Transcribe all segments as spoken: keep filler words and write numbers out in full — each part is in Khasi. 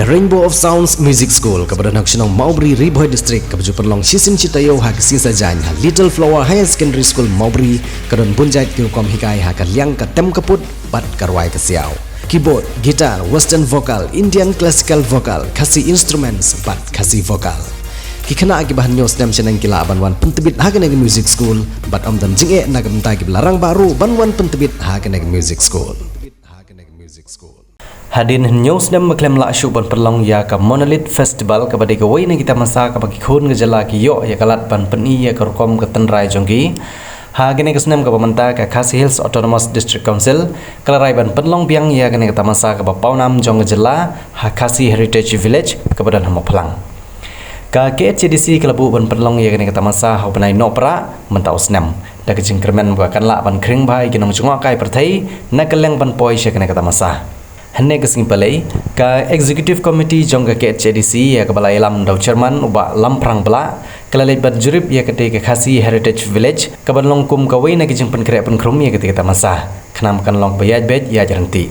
Rainbow of Sounds Music School, kaba don ha ka shnong Mawbri, Ri Bhoi District, kaba ju pynlong shisien shi taïew ha ka sngi Saitjaiñ ha Little Flower Higher Secondary School Mawbri, ka don bun jait ki rukom hikai ha ka liang ka tem ka put bad ka rwai ka siaw. Keyboard, guitar, western vocal, Indian classical vocal, Khasi instruments bad Khasi vocal. Ki khynnah kiba hynñiew snem shaneng ki lah ban wan pyntbit ha kane ka music school bad ym don jingeh na ka bynta kiba la rangbah ruh ban wan pyntbit ha kane ka music school. Hadien hynñiew snem ba khlem lah shuh ban pynlong ïa ka Monolith Festival, kaba dei kawei na ki tamasa kaba ki khun ka jylla ki ïoh ïa ka lad ban pyni ïa ka rukom ka tynrai jong ki. Ha kane ka snem kaba mynta, ka Khasi Hills Autonomous District Council ka la rai ban pynlong biang ïa kane ka tamasa kaba pawnam jong ka jylla ha Khasi Heritage Village kaba don ha Mawphlang. Ka K H A D C ka la buh ban pynlong ïa kane ka tamasa ha u bnai Nohprah mynta u snem, da ka jingkyrmen ba kan lah ban khring bha ïa ki nongjngohkai pyrthei na ka liang ban poi sha kane ka tamasa. Hynne ka sngi Palei, ka Executive Committee jong ka K H A D C, ïa kaba la ïalam da u Chairman u Bah Lamphrang Blah, ka la leit ban jurip ïa katei ka Khasi Heritage Village, kaban long kum kawei na ki jingpynkhreh pynkhrum ïa katei ka tamasa, khnang ba kan long kaba ïaid beit ïaid ryntih.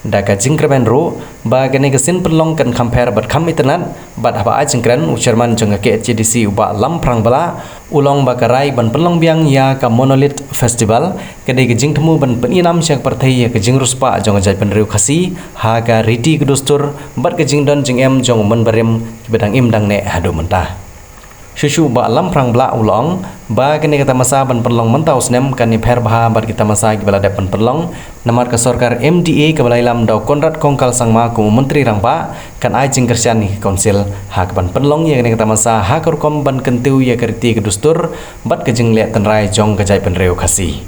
Da ka jingkyrmen ruh ba kane ka sien pynlong kan kham pher bad kham itynnad, bad haba ai jingkren, u Chairman jong ka K H A D C u Bah Lamphrang Blah u la ong ba ka rai ban pynlong biang ïa ka Monolith Festival ka dei ka jingthmu ban pynïalam sha ka pyrthei ïa ka jingriewspah jong ka jaitbynriew Khasi ha ka riti ka dustur bad ka jingdon jingem jong u mynbarim kiba dang im dang neh haduh mynta. Shuh shuh u Bah Lamphrang Blah u la ong ba kane ka tamasa ban pynlong mynta u snem kan ïapher bha bad ki tamasa kiba la dep ban pynlong, namar ka sorkar M D A kaba la ïalam da u Conrad Kongkal Sangma kum u Myntri Rangbah kan ai jingkyrshan ïa ka Council ha kaban pynlong ïa kane ka tamasa ha ka rukom ban kyntiew ïa ka riti ka dustur bad ka jingleh tynrai jong ka jaitbynriew Khasi.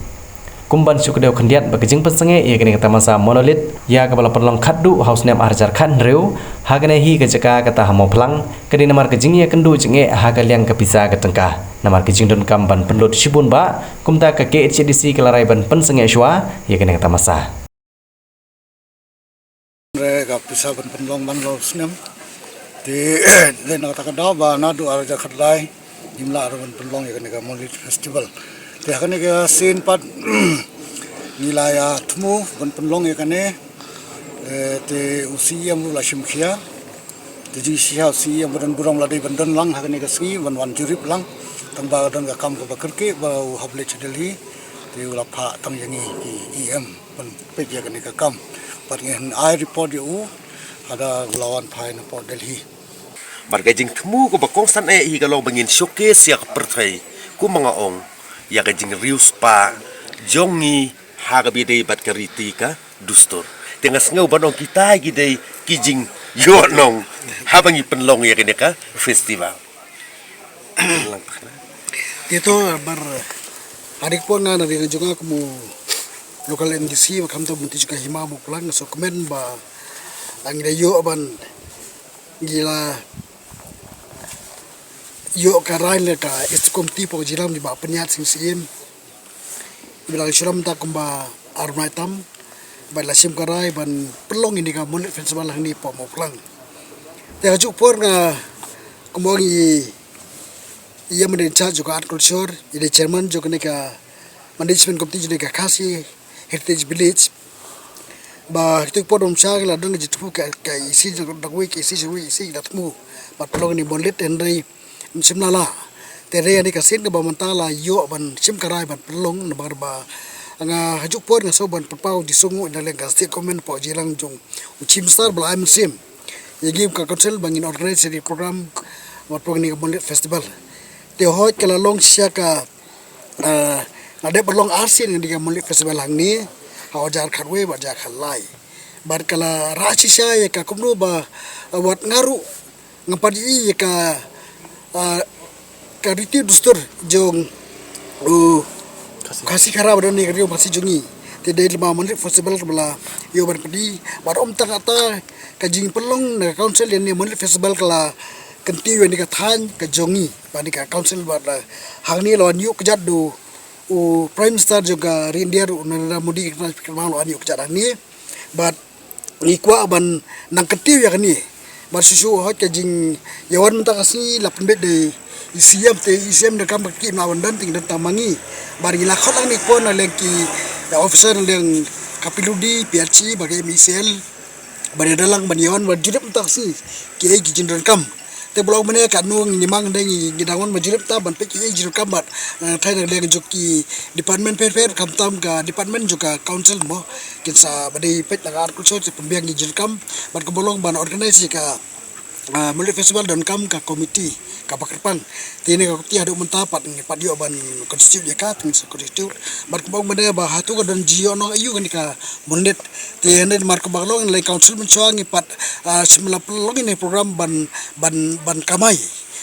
Kum ban shu kdew khyndiat bad ka jingpynsangeh ïa kane ka tamasa Monolith, ïa kaba la pynlong khatduh ha u snem ar hajar khathynriew, ha kane hi ka jaka kata ha Mawphlang, ka dei namar ka jingïakynduh jingeh ha ka liang ka pisa ka tyngka. Namar ka jingdonkam ban pynlut shibun bah, kumta ka K H A D C ka la rai ban pynsangeh shuwa ïa kane ka tamasa. Re ka pisa ban pynlong man la u snem. Te leh na kata ka daw ba naduh ar hajar khatlai ngim lah ruh ban pynlong ïa kane ka Monolith Festival. Te ha kane ka sien pat ngi la ïa thmu ban pynlong ïa kane. Eh, te u C E M ruh la shim khia. Te jingshisha u C E M ba don burom la dei ban don lang ha kane ka sngi ban wan jurip lang. Tang ba don ka kam kaba kyrkieh ba u hap leit sha Delhi. Te u la phah tang ïa ngi ki E M ban peit ïa kane ka kam. Bad ngin ai report ïa u haba u la wan phai na port Delhi. Bad ka jingthmu kaba kongsan eh hi ka long ba ngin showcase ïa ka pyrthei, kumba nga ong, ïa ka jingriewspah jong ngi ha kaba ïadei bad ka riti ka dustur. Te nga sngew ban ong kita ki dei ki jingïohnong haba ngi pynlong ïa kane ka festival. Te to, namar ha ri pun nga, na ri jong nga kum u local M D C, ba kham to mynta jong ka hima Mawphlang, nga sngewkmen ba ngi la ïoh ban, ngi la ïoh ka rai na ka Executive Committee pok jiram ni ba pynïaid sing sien. Ba la shu lam ta kumba ar bnai tam ba la shim ka rai ban pynlong ïa kane ka Monolith Festival hangne ha Mawphlang. Te ha juh por nga kumba ngi ïa mane in charge jong ka Art Culture, ïa dei chairman jong kane ka Management Committee jong kane ka Khasi Heritage Village. Ba kito ki por dom sha ki la don ka jingthmu ka, ka isi jong dang wei, ka isi jong wei, isi la thmu. Ba pynlong ïa kane Monolith, hynrei ym shym la lah. Te re ïa kane ka sien kaba mynta la ïoh ban shim ka rai ban pynlong, namar ba nga ha juh por nga sngew ban pynpaw jingsngewnguh na liang ka state government, pok jingïalang jong u Chief Minister ba la ai mynsiem ïa ngi kum ka council ba ngin organise ïa kane ka program, ba pynlong ïa kane ka Monolith Festival. Te hooid ka la long shisha ka, eh, nga dep ban long arsien ïa kane ka Monolith Festival hangne, ha u jar khatwei bad jar khatlai. Bad ka la rah shisha ïa ka kumno ba, eh, wat nga ruh ngam pat ïohi ïa ka, ah, ka riti dustur jong u Khasi Khara ba don ha ka ri Khasi jong ngi. Te dei lyngba Monolith Festival ba la ïoh ban pyni, bad ym tang kata, ka jingpynlong na ka council ïa kane Monolith Festival ka la kyntiew ïa kane ka thaiñ ka jong ngi, ba kane ka council bad, ah, hangne la wan ïuh kjat da u Prime Minister jong ka ri India ruh, u Narendra Modi, ka kyrpang la wan ïuh kjat hangne. Bad ngi kwah ban nang kyntiew ïa kane. Bad shuh shuh hooid ka jingïawan mynta ka sngi la pynbeit da i C M, te i C M da kam ba ki im lah ban don, te ki don tang ma ngi. Bad ngi la khot lang ne por na liang ki, eh, officer na liang ka P W D, P H E bad ka M E C L. Ban ïada lang ban ïawan ban jurip mynta shi ki ei ki jingdonkam. Te ba long mynne ka nong ngi mang dei ngi ngi dang wan ban jurip ta ban peit ki ei jingdonkam bad, eh, thai na dei jong ki department pher pher khamtam ka department jong ka council mo. Kin sa ba dei peit na ka agriculture te pynbiang ki jingdonkam bad ka ba long ban organize ka, ah, Monolith Festival donkam ka committee ka ba kyrpang. Te ne ka committee haduh mynta pat ngi pat ïoh ban constitute ïa ka, te ngi sa constitute. Bad kumba ong mynne ba hato ka don jingïoh nong aïu kane ka Monolith. Te ne mar kumba long lei council mynshuwa ngi pat, ah, shim la pynlong ïa ne program ban, ban, ban kamai.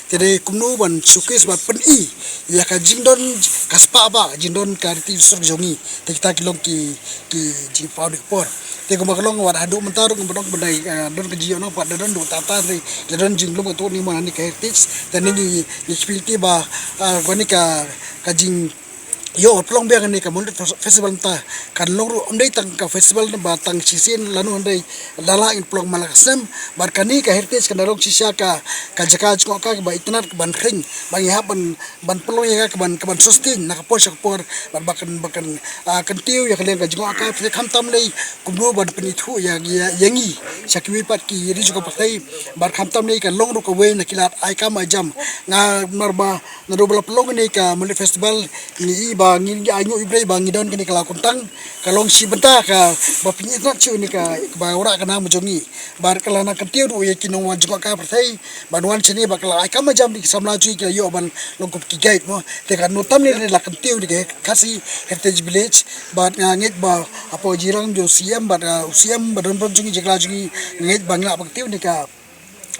Te dei kumno ban showcase ban pyni ïa ka jingdon ka spah ba jingdon ka riti sur jong ngi. Te kita ki long ki, ki jingpaw dei por. Te kumba ka long wat haduh mynta ruh kumba dong ba dei, eh, don ka jingïoh nong pat da don ruh tata dei da don jinglum ka tu ni mon hani ka heritage. Te ni ngi, ngi kpil ki ba, eh, kane ka, ka jingïoh pynlong biang kane ka Monolith Fes-, Festival mynta. Kan long ruh ym dei tang ka festival ba tang shisien lano ym dei da la ngi pynlong man la ka snem. Bad kane ka heritage kan da long shisha ka, ka jaka jngoh ka ba itynnad ka ban khring ba ngi hap ban ban pynlong ïa ka ka ban, ka ban sustain na ka por sha ka por bad ba kan, ba kan, ah, kyntiew ïa ka liang ka jngoh ka pyrthei khamtam lei kumno ban pynithuh ïa, ïa, ïa ngi sha kiwei pat ki ri jong ka pyrthei bad khamtam lei ka long ruh kawei na ki lad ai kam ai jam. Nga mar ba naduh ba la pynlong kane ka Monolith Festival ngi i ba ngi, ngi ai nguh i brei ba ngi don kane ka la kuntang ka long shi bynta ka ba pyni itynnad shuh kane ka ba wanrah ka nam jong ngi. Bad ka la nang kyntiew ruh ïa ki nongwan jngoh ka pyrthei ban wan shane bad ka la ai kam ai jam ïa ki samla jong ngi ki la ïoh ban long kum ki guide mo. Te ka nongtam ne la kyntiew ïa ka Khasi Heritage Village bad nga ngeit ba hapoh jingrang jong u C M bad, ah, u C M bad don bad jong ngi jingla jong ngi nga ngeit ba ngi lah ban kyntiew ïa ka,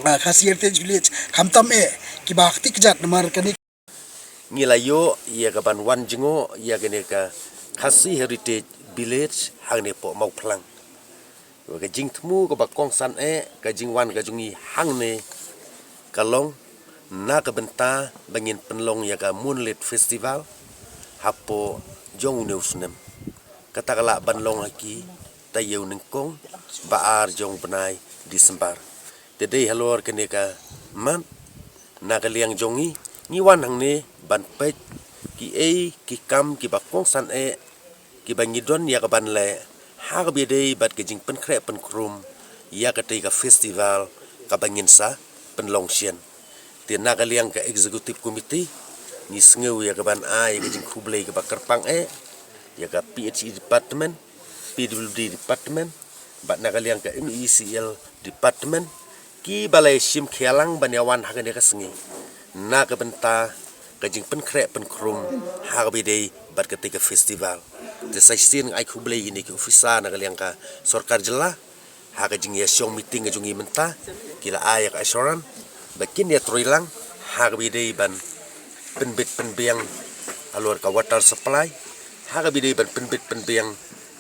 ah, Khasi Heritage Village khamtam eh kiba kti kjat namar kane. Ngi la ïoh ïa ka ban wan jngoh ïa kane ka Khasi Heritage Village hangne hapoh Mawphlang. Wa ka jingthmu kaba kongsan eh ka jingwan ka jong ngi hangne ka long na ka bynta ba ngin pynlong ïa ka Monolith Festival hapoh jong une u snem. Kata ka lah ban long ha ki taïew nyngkong ba ar jong u bnai December. Te dei halor kane ka mat na ka liang jong ngi ngi wan hangne ban peit ki ei ki kam kiba kongsan eh kiba ngi don ïa ka ban leh ha kaba ïadei bad ka jingpynkhreh pynkhrum ïa katei ka festival kaba ngin sa pynlong shen. Te na ka liang ka executive committee ngi sngew ïa ka ban ai ïa ka jingkhublei kaba kyrpang eh ïa ka P H E department, P W D department bad na ka liang ka M E C L department kiba la shim khia lang ban ïa wan ha kane ka sngi na ka bynta ka jingpynkhreh pynkhrum ha kaba ïadei bad katei ka festival. Te sa shisien nga ai khublei ïa kine ki officer na ka liang ka sorkar jylla ha ka jingïashong meeting ka jong ngi mynta ki la ai ïa ka assurance ba kin ïatrei lang ha kaba ïadei ban pynbit pynbiang halor ka water supply ha kaba ïadei ban pynbit pynbiang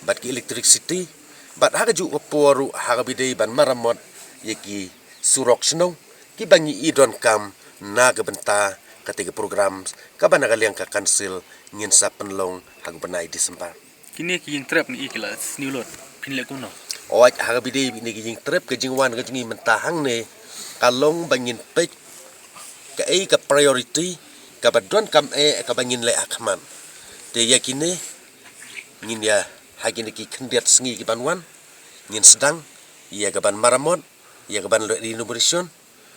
bad ki electricity bad ha kajuh ka por ruh ha kaba ïadei ban maramot ïa ki surok shnong kiba ngi i donkam na ka bynta katei ka program kaba na ka liang ka council ngin sa pynlong ha u bnai December. Kine ki jingtrep ngi i ki la sniew lut phin leh kumno? Oi ha kaba ïadei kine ki jingtrep ka jingwan ka jong ngi mynta hangne ka long ba ngin peit kaei ka priority kaba donkam eh kaba ngin leh ha khmat. Te ïa kine ngin ïa ha kine ki khyndiat sngi ki ban wan ngin sdang ïa ka ban maramot ïa ka ban leh renovation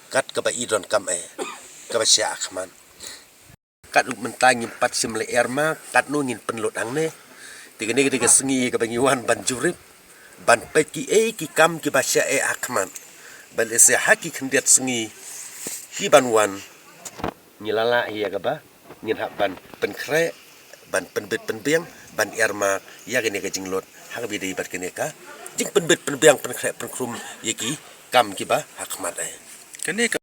kat kaba i donkam eh kaba shah ha khmat. Kat u mynta ngim pat shim leh erma kat no ngin pynlut hangne. Te kane ka dei ka sngi kaba ngi wan ban jurip ban peit kiei ki kam kiba shah eh ha khmat. Ban ese ha ki khyndiat sngi ki ban wan ngi la lah ïa kaba ngin hap ban pynkhreh ban pynbit pynbiang ban erma ïa kane ka jinglut ha kaba ïadei bad kane ka jingpynbit pynbiang pynkhreh pynkhrum ïa ki kam kiba ha khmat eh. Kane ka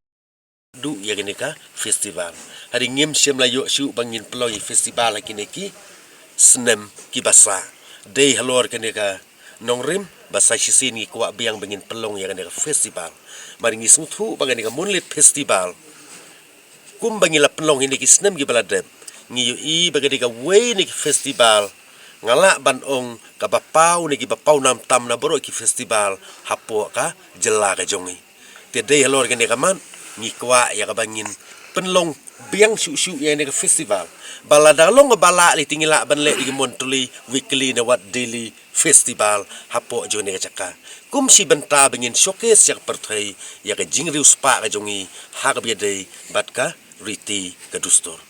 duh ïa kane ka festival. Hynrei ngim shym la ïoh shuh ba ngin pynlong ïa festival ha kine ki snem kiba sah. Dei halor kane ka nongrim ba sa shisien ngi kwah biang ba ngin pynlong ïa kane ka festival. Mar ngi sngewthuh ba kane ka Monolith Festival kumba ngi la pynlong ha kine ki snem kiba la dep ngi ïohi ba ka dei kawei na ki festival nga lah ban ong kaba paw na kiba paw nam tam na baroh ki festival hapoh ka jylla ka jong ngi. Te dei halor kane ka mat ngi kwah ïa kaba ngin pynlong biang shuh shuh ïa kane ka festival. Ba lada long ba lah lei te ngi lah ban leh ïa ka Monthly, Weekly ne wat Daily Festival hapoh jong kane ka jaka. Kum shi bynta ba ngin showcase ïa ka pyrthei ïa ka jingriewspah ka jong ngi ha kaba ïadei bad ka riti ka dustur.